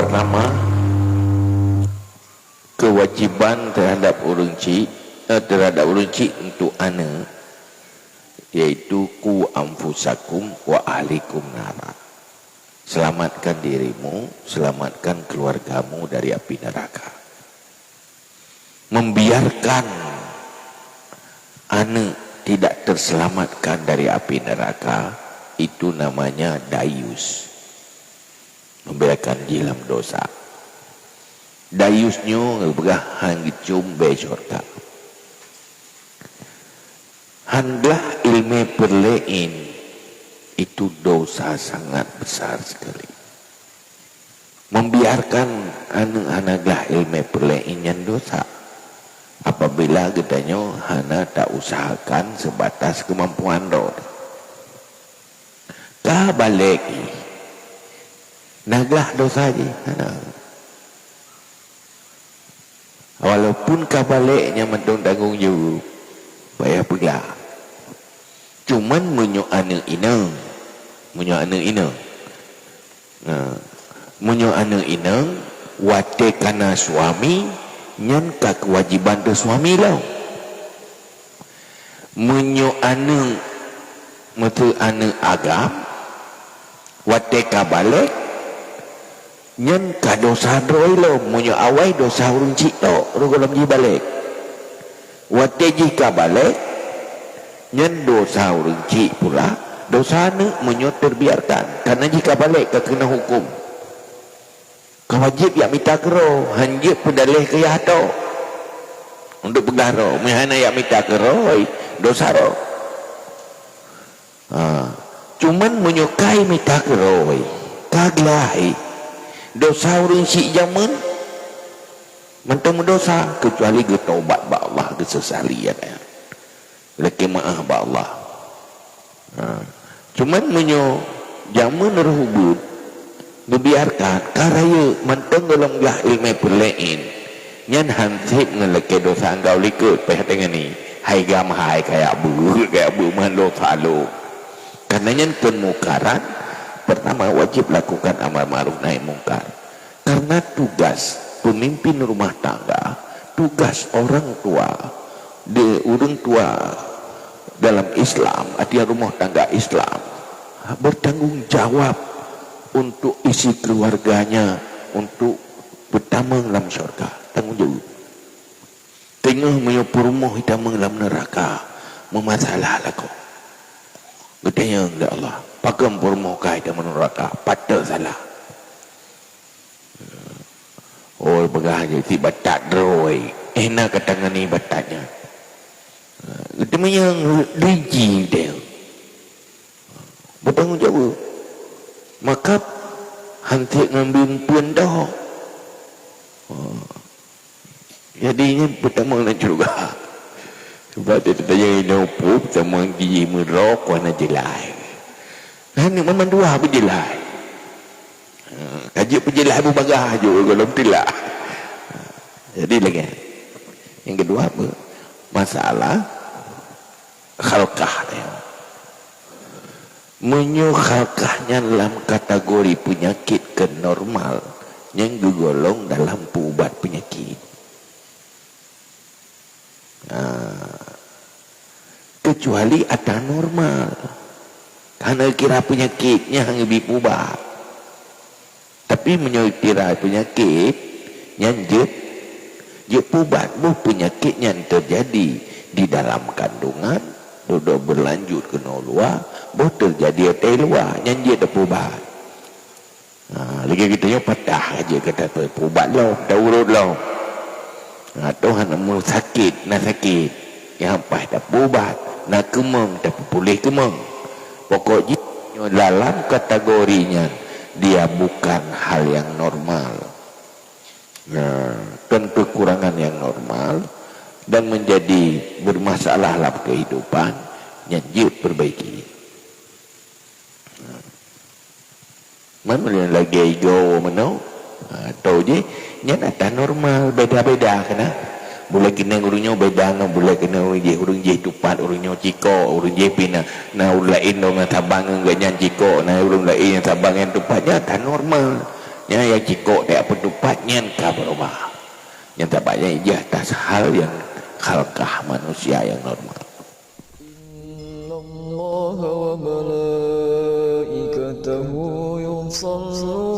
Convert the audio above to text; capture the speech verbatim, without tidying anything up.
Pertama, kewajiban terhadap ureuëng chik, eh, terhadap ureuëng chik untuk aneuk, yaitu ku anfusakum wa ahlikum nara. Selamatkan dirimu, selamatkan keluargamu dari api neraka. Membiarkan aneuk tidak terselamatkan dari api neraka, itu namanya dayus. Membiarkan jih lam dosa. Dayus nyoe geupeugah han geucom bée syurga. Han glah iéleumé peureulée, itu dosa sangat besar sekali. Membiarkan aneuk hana glah iéleumé peureulée nyan dosa. Apabila geutanyoe hana tausahakan sebatas kemampuan droe. Ka balek jih, na glah dosa jih? Hana. Walaupun ka balek, nyan mantong tanggong jaweueb, payah peugah. Cuman meunyoe aneuk inong, meunyoe aneuk inong, nah, meunyoe aneuk inong watée kana suami, nyan ka keuwajéban teuh suami lom. Meunyoe aneuk, meuteu aneuk agam, watée ka balek, nyan ka dosa droe lom. Meunyoe awai, dosa ureuëng chik tok, rot gohlom jih balek. Watée jih ka balek, nyan dosa ureuëng chik pula, dosa aneuk meunyoe terbiarkan, karena jih ka balek, ka keunong huköm. Ka wajéb jak mita keudroe, han jeuet peudaleh keu yah tok. Untuk peugah droe, meuhana jak mita keudroe, dosa droe. Ha. Cuman meunyoe kai mita keudroe, ka glah, dosa ureuëng chik jameun, mantong meudosa, keucuali geutobat bak Allah, geusesali, ya kan? Lakée meuáh bak Allah. Ha. Cuman meunyoe jameun roh ubeut, geubiarkan, ka rayeuk mantong gohlom glah iéleumé peureulée, nyan han seb ngon lakée dosa enggau likot, pih deungon ni. Hai gam hai, kayak beuet, kayak beuet meuhan dosa lom. Karena nyan keumukaran, pertama wajib lakukan amar ma'ruf nahi mungkar. Karena tugas pemimpin rumah tangga, tugas orang tua, di ureuëng tua dalam Islam, artinya rumah tangga Islam, bertanggung jawab untuk isi keluarganya, untuk beutamong lam syurga. Tanggung jawab. Teungoh meunyoe peurumoh jitamong lam neuraka, meumasalah lakoe. Geutanyong lé Allah, "Pakon peurumoh ka jitamong neuraka?" Patôt salah. Oh, peugah jih, "Tieb batat droe, eh, na ka tangani batat nyan." Geuteumanyong rinci teuh. Beutanggung jaweueb. Maka han seb ngon beueuen peuen tok. Jadi nyan peutamong lam syeuruga. Sebab teuntanya inoe peutamong jih meurok hana jeulaih. Hana mandua beujeulaih. Ha, ka jeuet peujeulaih bubagaih jok gohlom tilak. Jadi lagée. Nyang keudua apa? Masalah khalqah nyoe. Meunyoe khalqah nyan lam kategori peunyakét keu normal, nyan geugolong dalam peuubat peunyakét. Ah, keucuali atra normal. Hana kira peunyakét nyan hana geubri peuubat. Tapi meunyoe kira peunyakét, nyan jeuet, jeuet peuubat. Boh peunyakét nyan teujadi di dalam kandungan, dudoe beulanjut keunoe luwa, boh teujadi watée luwa, nyan jeuet tapeuubat. Ha, lagée geutanyoe patah jeuet ka tapeuubat lom, taurot lom. Ha, Tuhan, meunyoe sakét, na sakét. Nyang paih tapeuubat, na keumong, tapeupuléh keumong. Pokok jih nyoe dalam kategori nyan, dia bukan hal yang normal. Nah, kon kekurangan yang normal dan menjadi bermasalah dalam kehidupan, nyan jeuet perbaiki. Man ulôn lagée igoe meunoe, ha, toh jih, nyan atra normal, beda-beda keunan. Buleuen keunong ureuëng nyoe beda ngon buleuen keunong ureuëng jih, ureuëng jih tupat, ureuëng nyoe cikok, ureuëng jih pih na, na ureuëng laén ngon saban ngon gobnyan cikok, na ureuëng laén nyang saban ngon tupat, nyan atra normal. Nyan nyang cikok tajak peutupat nyan ka beurubah. Nyang tabat nyan ijak atas hal nyang khalqah manusia nyang normal. Innallaha wa malaikatahu yusalluna